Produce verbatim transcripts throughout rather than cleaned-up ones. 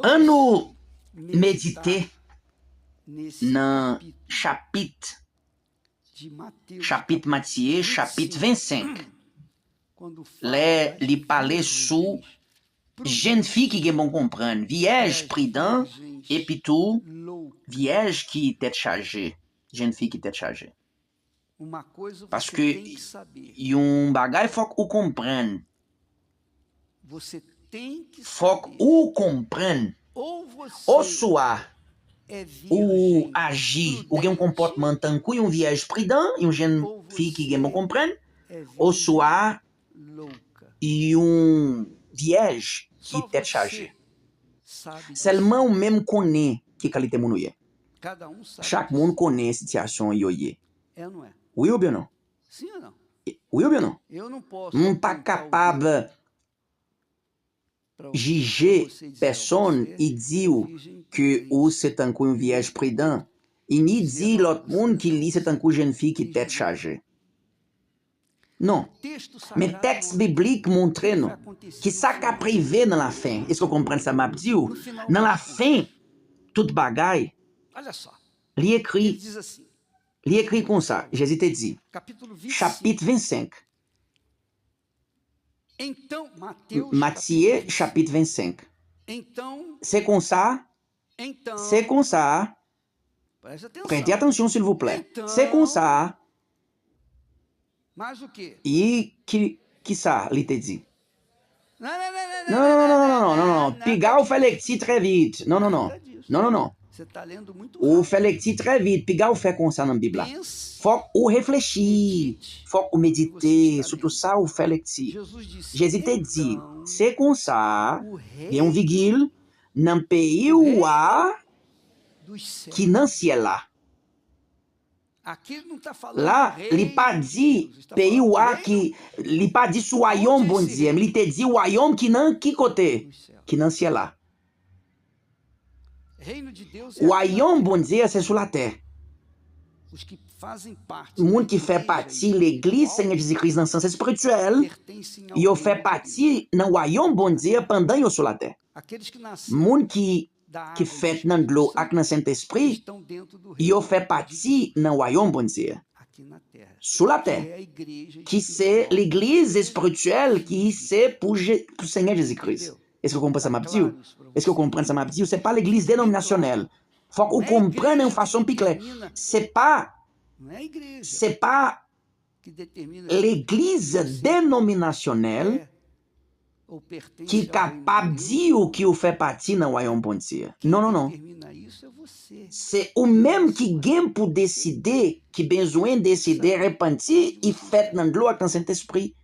Ann nou medite nan chapit, chapit Matye, chapit vennsenk, lè li pale sou jèn fi ki gen bon konprann, vyèj pridan, epi tou vyèj ki tèt chaje, jèn fi ki tèt chaje. Paske yon bagay fòk ou konprann. Fòk ou konprann. Oswa ou aji, ou gen yon konpòtman tankou yon vyèj pridan, yon jèn fi ki gen bon konprann, oswa yon vyèj ki tèt chaje. Sèlman ou menm konnen ki kalite moun ou ye. Chak moun konnen sitiyasyon yo ye. Wi oubyen non? Wi oubyen non? M pa kapab jije pèsonn e di w ke ou se tankou yon vyèj pridan, e ni di lòt moun ki li se tankou jèn fi ki tèt chaje. Non. Men tèks biblik montre nou ki sa k ap rive nan lafen. Èske w konprann sa m ap di w? Nan lafen tout bagay, li ekri, li ekri konsa, Jezi te di, chapit vennsenk, Matye, chapit vennsenk. Se konsa, se konsa, prete atansyon, silvouplè. Se konsa, e ki, ki sa li te di? Non, non, non, non, non, non, non, non. Piga ou fè lekti trè vit. Non, non, non. Non, non, non. Ou fè lekti trè vit. Piga ou fè konsa nan Bib la. Fòk ou reflechi. Fòk ou medite sou tout sa ou fè lekti. Jezi te di, se konsa, gen yon vigil, nan peyi wa ki nan syèl la. La, li pa di peyi wa ki, li pa di sou wayòm Bondye, men li te di wayòm ki nan ki kote? Ki nan syèl la. Wayòm Bondye se sou latè. Moun ki fè pati legliz Senyè Jezi Kris nan sans espirityèl, yo fè pati nan wayòm Bondye pandan yo sou latè. Moun ki, ki fèt nan dlo ak nan Sentespri, yo fè pati nan wayòm Bondye sou latè, ki se legliz espirityèl ki se pou Je-, pou Senyè Jezi Kris. Èske w konprann sa m ap di w? Èske w konprann sa m ap di w? Se pa legliz denominasyonèl. Fòk ou konprann yon fason pi klè. Se pa, se pa legliz denominasyonèl ki kapab di w ki w fè pati nan wayòm Bondye. Non, non, non. Se ou menm ki gen pou deside, ki bezwen deside repanti e fèt nan dlo ak nan Sentespri.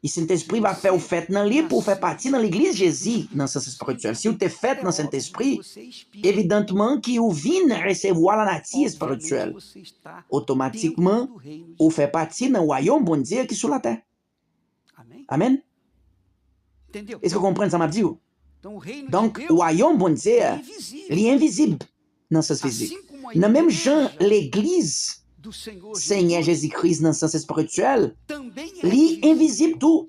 E Sentespri va fè w fèt nan li pou w fè pati nan legliz Jezi nan sans espirityèl. Si w te fèt nan Sentespri, evidantman ki ou vin resevwa lanati espirityèl. Otomatikman, ou fè pati nan wayòm Bondye ki sou latè. Amèn. Èske w konprann sa m ap di w? Donk, wayòm Bondye a, li envizib nan sans fizik. Nan menm jan legliz Senyè Jezi Kris nan sans espirityèl, li envizib tou.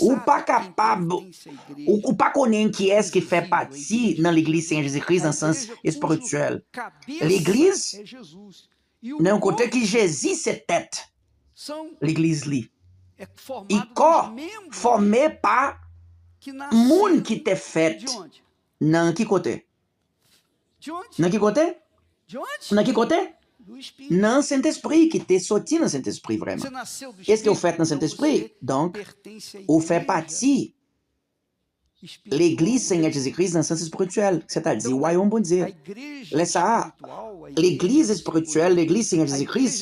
Ou pa kapab, ou, ou pa konnen kiyès ki fè pati nan legliz Senyè Jezi Kris nan sans espirityèl. Legliz, nan yon kote ki Jezi se tèt legliz li. E kò fòme pa moun ki te fèt nan ki kote? Nan ki kote? Nan ki kote? Nan Sentespri, ki te soti nan Sentespri vrèman. Èske w fèt nan Sentespri? Donk, ou fè pati legliz Senyè Jezi Kris nan sans espirityèl, sètadi wayòm Bondye. Lè sa a, legliz espirityèl, legliz Senyè Jezi Kris,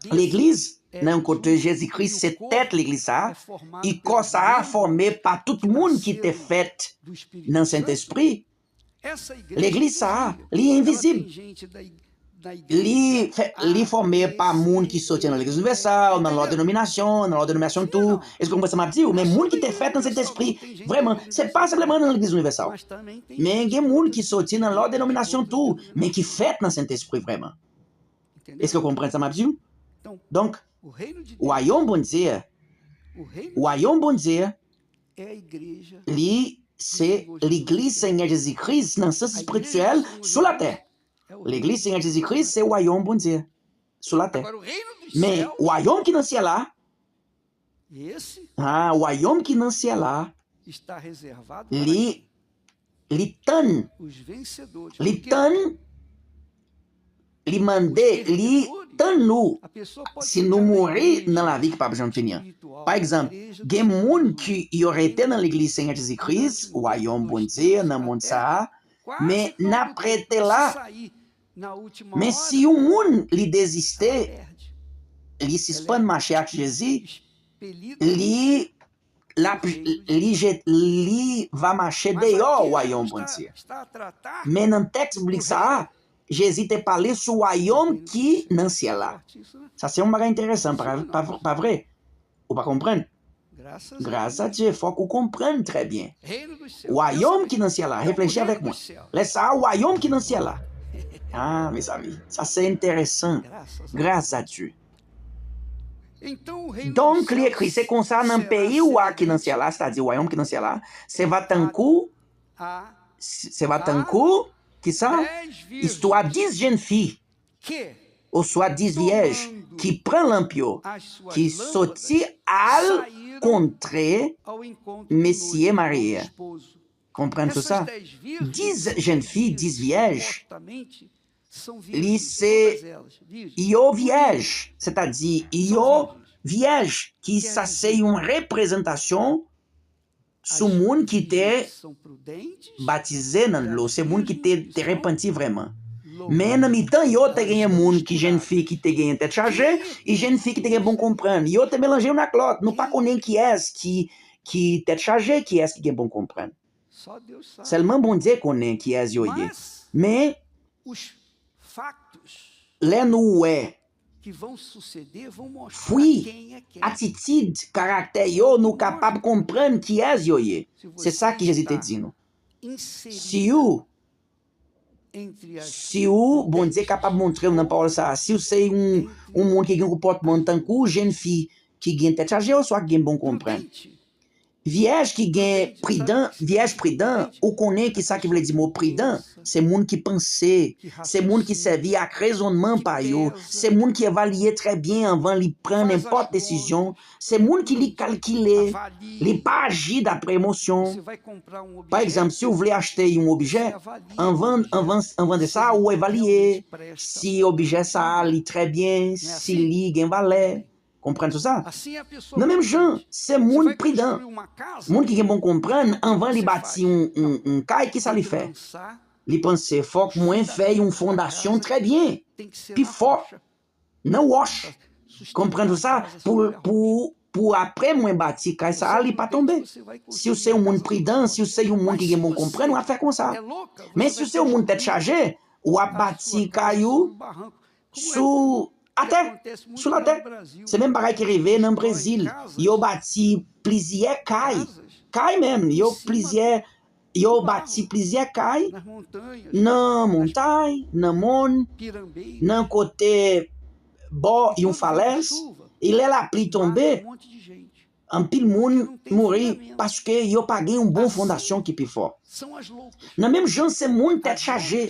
legliz nan yon kote Jezi Kris se tèt legliz sa a, e kò sa a fòme pa tout moun ki te fèt nan Sentespri. Legliz sa a, li envizib. Li fè, li fòme pa moun ki soti nan legliz inivèsal, nan lòt denominasyon, nan lòt denominasyon tou. Èske w konprann sa m ap di w? Men moun ki te fèt nan Sentespri, vrèman, se pa senpleman nan legliz inivèsal. Men gen moun ki soti nan lòt denominasyon tou, men ki fèt nan Sentespri vrèman. Èske w konprann sa m ap di w? Donk, wayòm Bondye a, wayòm Bondye a, li se legliz Senyè Jezi Kris nan sans espirityèl sou latè. Legliz Senyè Jezi Kris se wayòm Bondye sou latè. Men wayòm ki nan syèl la, ah, wayòm ki nan syèl la, li, li tann, li tann, li mande, li tann nou si nou mouri nan lavi ki p ap janm fini an. Pa egzanp, gen moun ki yo rete nan legliz Senyè Jezi Kris, wayòm Bondye nan mond sa a, men n ap rete la. Men si yon moun li deziste, li sispann mache ak Jezi, li l ap, li je, li va mache deyò wayòm Bondye. Men nan tèks biblik sa a, Jezi te pale sou wayòm ki nan syèl la. Sa se yon bagay enteresan, pa, pa, pa vre? Ou pa konprann? Gras a Dye, fòk ou konprann trè byen. Wayòm ki nan syèl la, reflechi avèk mwen. Lè sa a, wayòm ki nan syèl la. Ah, mezanmi, sa se enteresan. Gras a Dye. Donk, li ekri, se konsa nan peyi wa ki nan syèl la, sètadi wayòm ki nan syèl la, se va tankou, se va tankou, kisa? Istwa dis jèn fi, oswa dis vyèj, ki pran lanp yo, ki soti al kontre mesye marye a. Konprann sou sa? Dis jèn fi, dis vyèj, li se yo vyèj, sètadi yo vyèj, ki sa se yon reprezantasyon sou moun ki te batize nan dlo, se moun ki te, te repanti vrèman. Men nan mitan yo, te genyen moun ki jèn fi ki te genyen tèt chaje, e jèn fi ki te gen bon konprann. Yo te melanje youn ak lòt. Nou pa konnen kiyès ki, ki tèt chaje, kiyès ki gen bon konprann. Sèlman Bondye konnen kiyès yo ye. Men, lè nou wè fwi, atitid, karaktè yo, nou kapab konprann kiyès yo ye. Se sa ki Jezi te di nou. Si w, si w, Bondye kapab montre w nan pawòl sa a, si w se yon, yon moun ki gen konpòtman tankou jèn fi ki gen tèt chaje oswa ki gen bon konprann. Vyèj ki gen pridan, vyèj pridan, ou konnen ki sa ki vle di mo pridan? Se moun ki panse, se moun ki sèvi ak rezònman pa yo, se moun ki evalye trè byen anvan li pran nenpòt desizyon, se moun ki li kalkile, li pa aji dapre emosyon. Pa egzanp, si w vle achte yon objè, anvan, anvan, anvan de sa, ou evalye si objè sa a li trè byen, si li gen valè. Konprann sou sa? Nan menm jan, se moun pridan, moun ki gen bon konprann, anvan li bati yon, yon, yon kay, kisa li fè? Li panse, fòk mwen fè yon fondasyon trè byen, pi fò, nan wòch. Konprann sou sa? Pou, pou, pou apre mwen bati kay sa a, li pa tonbe. Si w se yon moun pridan, si w se yon moun ki gen bon konprann, w ap fè konsa. Men si w se yon moun tèt chaje, w ap bati kay ou sou atè, sou latè. Se menm bagay ki rive nan Brezil. Yo bati plizyè kay, kay menm, yo plizyè, yo bati plizyè kay nan montay, nan mòn, nan kote bò yon falèz. E lè lapli tonbe, anpil moun mouri paske yo pa gen yon bon fondasyon ki pi fò. Nan menm jan, se moun tèt chaje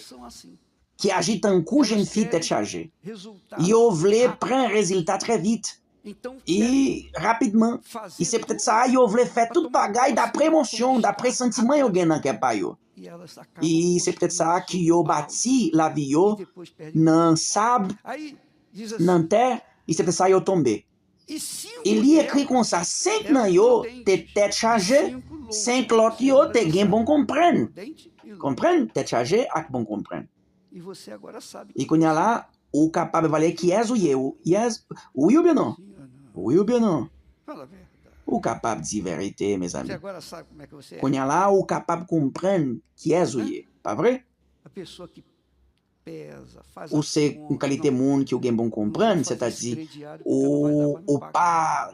ki aji tankou jèn fi tèt chaje. Yo vle pran rezilta trè vit. E rapidman. E se poutèt sa, yo vle fè tout bagay dapre emosyon, dapre santiman yo gen nan kè pa yo. E se poutèt sa ki yo bati lavi yo nan sab, nan tè, e se poutèt sa yo tonbe. E li ekri konsa, senk nan yo te tèt chaje, senk lòt yo te gen bon konprann. Konprann? Tèt chaje ak bon konprann. E kounye a la, ou kapab evalye kiyès ou ye. Ou, yes, wi oubyen non? Wi oubyen non? Ou kapab di verite, mezanmi. Kounye a la, ou kapab konprann kiyès ou ye, pa vre? Ou se yon kalite moun ki ou gen bon konprann, sètadi ou, ou pa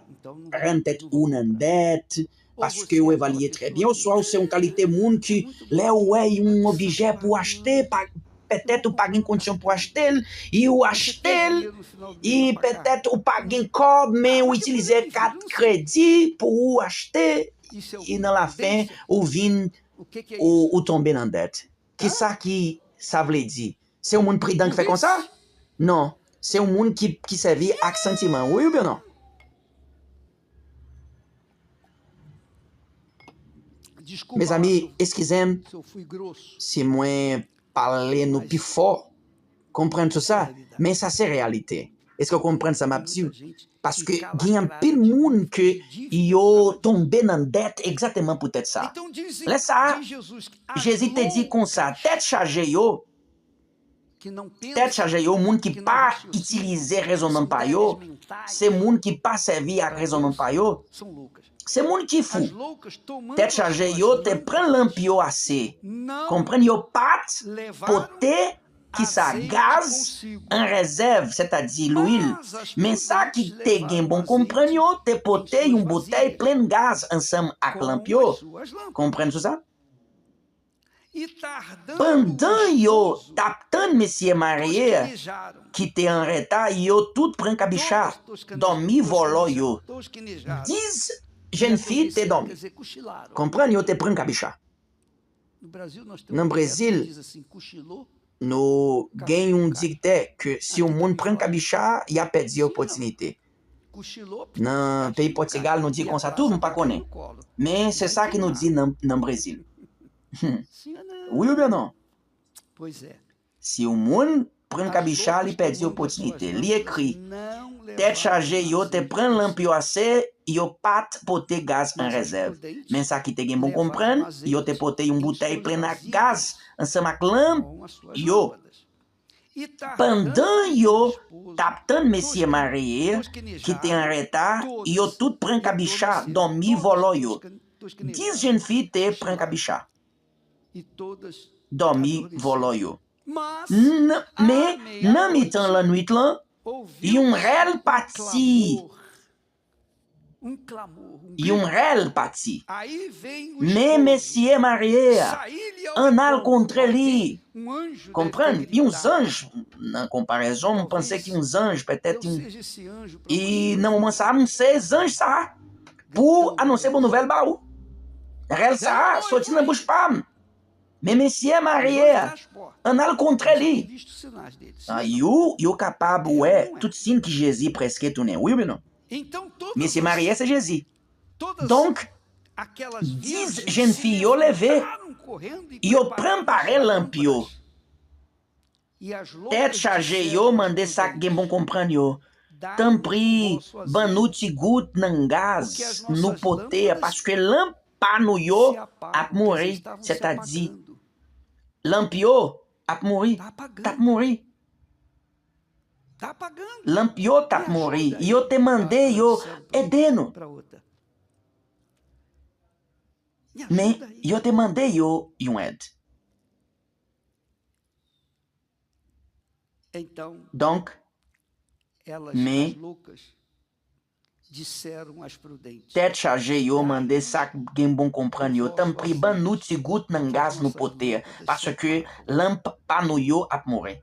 rann tèt ou nan dèt, paske ou evalye trè byen, oswa ou se yon kalite moun ki, lè ou wè yon objè pou achte, pa, petèt ou pa gen kondisyon pou achte l, e ou achte l, e petèt ou pa gen kòb, men ou itilize kat kredi pou ou achte, e nan lafen, ou vin, ou, ou tonbe nan dèt. Kisa ki sa vle di? Se yon moun pridan ki fè konsa? Non. Se yon moun ki, ki sèvi ak santiman, wi oubyen non? Mezanmi, eskize m si mwen pale nou pi fò. Konprann sou sa, men sa se reyalite. Èske w konprann sa m ap di w? Paske gen anpil moun ke yo tonbe nan dèt egzakteman poutèt sa. Lè sa a, Jezi te di konsa, tèt chaje yo, tèt chaje yo, moun ki pa itilize rezonnman pa yo, se moun ki pa sèvi ak rezonnman pa yo, se moun ki fou. Tèt chaje yo te pran lanp yo ase. Konprann, yo pa t pote kisa, gaz an rezèv, sètadi lwil. Men sa ki te gen bon konprann yo te pote yon boutèy plen gaz ansanm ak lanp yo. Konprann sou sa? Pandan yo t ap tann mesye marye a ki te an reta, yo tout pran kabicha, dòmi vòlò yo. Dis jèn fi te dòmi. Konprann, yo te pran kabicha. Nan Brezil, nou gen yon diktè ke si yon moun pran kabicha, y ap pèdi opòtinite. Nan peyi Pòtigal, nou di konsa tou, m pa konnen. Men se sa ke nou di nan, nan Brezil. Wi oubyen non? Si yon moun pran kabicha, li pèdi opòtinite. Li ekri, tèt chaje yo te pran lanp yo ase, yo pa t pote gaz an rezèv. Men sa ki te gen bon konprann, yo te pote yon boutèy plen ak gaz ansanm ak lanp yo. Pandan yo t ap tann mesye marye ki te an reta, yo tout pran kabicha, dòmi vòlò yo. Dis jèn fi te pran kabicha, dòmi vòlò yo. N- men nan mitan lannwit lan, yon rèl pati. Yon rèl pati. Men mesye marye a, ann al kontre li. Konprann? Yon zanj, nan konparezon, m panse ki yon zanj, petèt yon. E nan moman sa a, m se zanj sa a pou anonse bon nouvèl ba ou. Rèl sa a soti nan bouch pa m. Men mesye marye a, ann al kontre li. Yo, yo kapab wè tout siy ki Jezi prèske tounen. Wi oubyen non? Mesye marye se Jezi. Donk, dis jèn fi yo leve, yo pran pare lanp yo. Tèt chaje yo mande sa k gen bon konprann yo, tanpri, ban nou ti gout nan gaz nou pote a, paske lanp pa nou yo ap mouri, sètadi, lanp yo ap mouri, t ap mouri. Lanp yo t ap mouri. Yo te mande yo ede nou. Men, yo te mande yo yon èd. Donk, men, tèt chaje yo mande sa k gen bon konprann yo, tanpri ban nou ti gout nan gaz nou pote, paske lanp pa nou yo ap mouri.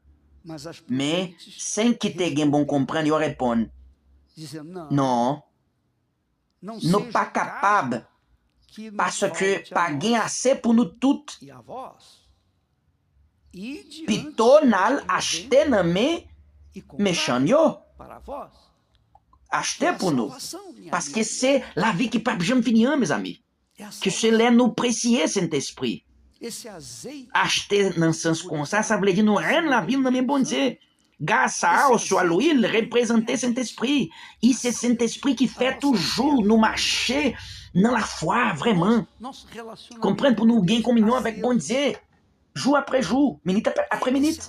Men, senk ki te gen bon konprann yo reponn, non, nou pa kapab, paske pa gen ase pou nou tout. Pito n al achte nan men mechan yo. Achte pou nou. Paske se lavi ki p ap janm fini an, mezanmi. Ke se lè nou presiye Sentespri. Achte nan sans konsa, sa vle di nou rann lavi n nan men Bondye. Gaz sa a, oswa lwil, reprezante Sentespri. E se Sentespri ki fè toujou nou mache nan lafwa vrèman. Konprann, pou nou gen kominyon avèk Bondye. Jou apre jou, minit apre, apre minit.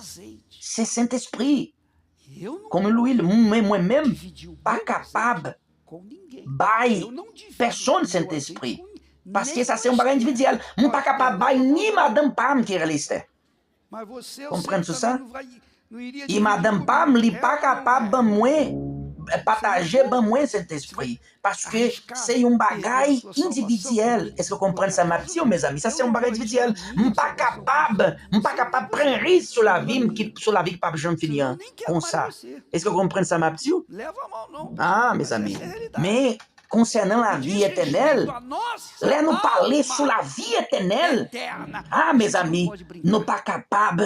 Se Sentespri. Kòm lwil, mwen, mwen menm, pa kapab bay pèsonn Sentespri. Paske sa se yon bagay endividyèl. Mwen pa kapab bay ni madanm pa m ki rele Esther. Konprann sou sa? E madanm pa m, li pa kapab ban mwen, pataje ban mwen Sentespri. Paske se yon bagay endividyèl. Èske w konprann sa m ap di w, mezanmi? Sa se yon bagay endividyèl. M pa kapab, m pa kapab pran risk sou lavi m, ki, sou lavi ki p ap janm fini an, konsa. Èske w konprann sa m ap di w? Ah, mezanmi. Men, konsènan lavi etènèl, lè nou pale sou lavi etènèl, a, mezanmi, nou pa kapab,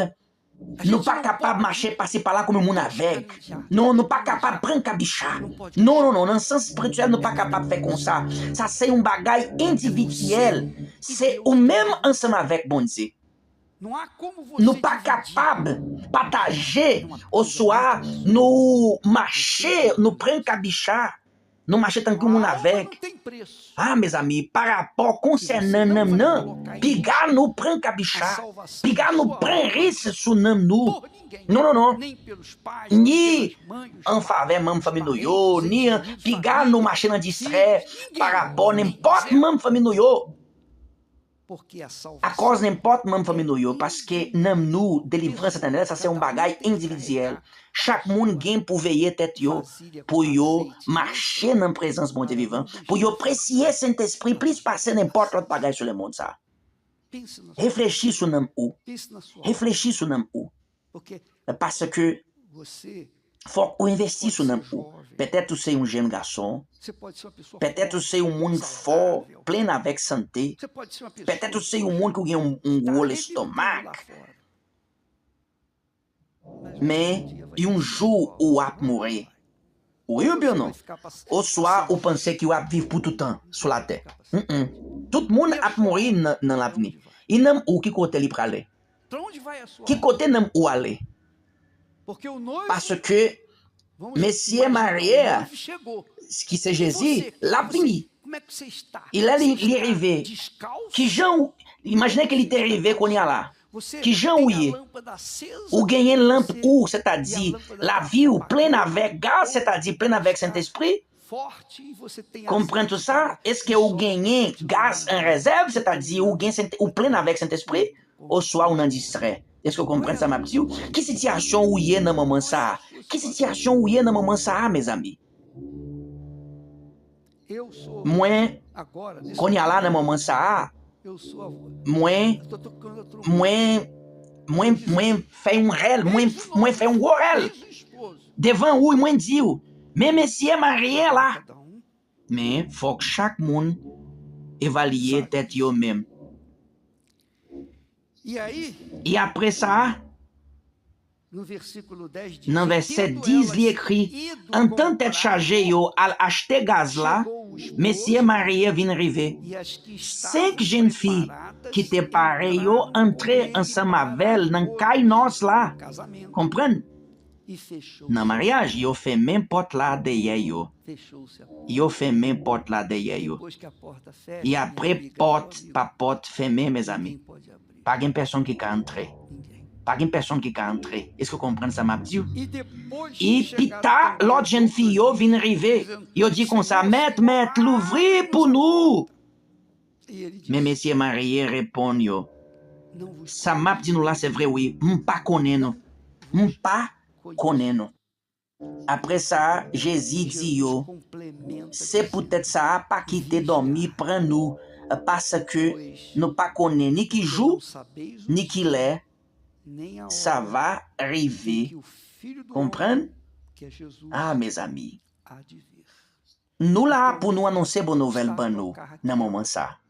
nou pa kapab mache pase pa la kòm yon moun avèg. Non, nou pa kapab pran kabicha. Non, non, non, nan sans espirityèl, nou pa kapab fè konsa. Sa se yon bagay endividyèl. Se ou menm ansanm avèk Bondye. Nou pa kapab pataje oswa nou mache, nou pran kabicha, nou mache tankou moun avèg. A, mezanmi, parapò konsènan nanm nan, piga nou pran kabicha, piga nou pran risk sou nanm nou. Non, non, non. Ni an favè manm fanmi nou yo, ni an, piga nou mache nan distrè parapò nenpòt manm fanmi nou yo. Akòz nenpòt manm fanmi nou yo, paske nanm nou, delivrans etènèl, sa se yon bagay endividyèl. Chak moun gen pou veye tèt yo, pou yo mache nan prezans Bondye vivan, pou yo presye Sentespri plis pase nenpòt lòt bagay sou lemonn sa. Reflechi sou nanm ou. Reflechi sou nanm ou. Paske fòk ou envesti sou nanm ou. Petèt ou se yon jèn gason. Petèt ou se yon moun fò, plen avèk sante. Petèt ou se yon moun ki gen yon, yon gwo lestomak. Men, yon jou ou ap mouri. Wi oubyen non? Oswa ou panse ki w ap viv pou toutan sou latè? Mm-mm. Tout moun ap mouri nan, nan lavni. E nanm ou, ki kote li prale? Ki kote nanm ou ale? Paske Mesye marye a, ki se Jezi, l ap vini. E lè li, li rive, kijan ou, imajine ke li te rive kounye a la. Kijan ou ye? Ou genyen lanp ou, sètadi lavi ou plen avèk gaz, sètadi plen avèk Sentespri. Konprann tout sa? Èske ou genyen gaz an rezèv, sètadi ou gen Sent-, ou plen avèk Sentespri? Oswa ou nan distrè? Èske ou konprann sa m ap di w? Ki sitiyasyon ou ye nan moman sa a? Ki sitiyasyon ou ye nan moman sa a, mezanmi? Mwen, kounye a la, nan moman sa a, mwen, mwen, mwen, mwen fè yon rèl, mwen, mwen fè yon gwo rèl. Devan ou, mwen di w, men mesye marye la. Men, fòk chak moun evalye tèt yo menm. E apre sa, nan vèsè dis, li ekri, antan tèt chaje yo al achte gaz la, mesye marye vin rive. Senk jèn fi ki te pare yo antre ansanm avè l nan kay nòs la. Konprann? Nan maryaj, yo fèmen pòt la dèyè yo. Yo fèmen pòt la dèyè yo. E apre pòt pa pòt fèmen, mezanmi, pa gen pèsonn ki ka antre. Pa gen pèsonn ki ka antre. Èske w konprann sa m ap di w? E pita, lòt jèn fi yo vin rive. Yo di konsa, mèt, mèt, louvri pou nou. Men mesye marye reponn yo, sa m ap di nou la se vre wi, m pa konnen nou. M pa konnen nou. Apre sa, Jezi di yo, se poutèt sa, pa kite dòmi pran nou, paske nou pa konnen ni ki jou, ni ki lè sa va rive. Konprann? A, mezanmi. Nou la pou nou anonse bon nouvèl ban nou nan moman sa.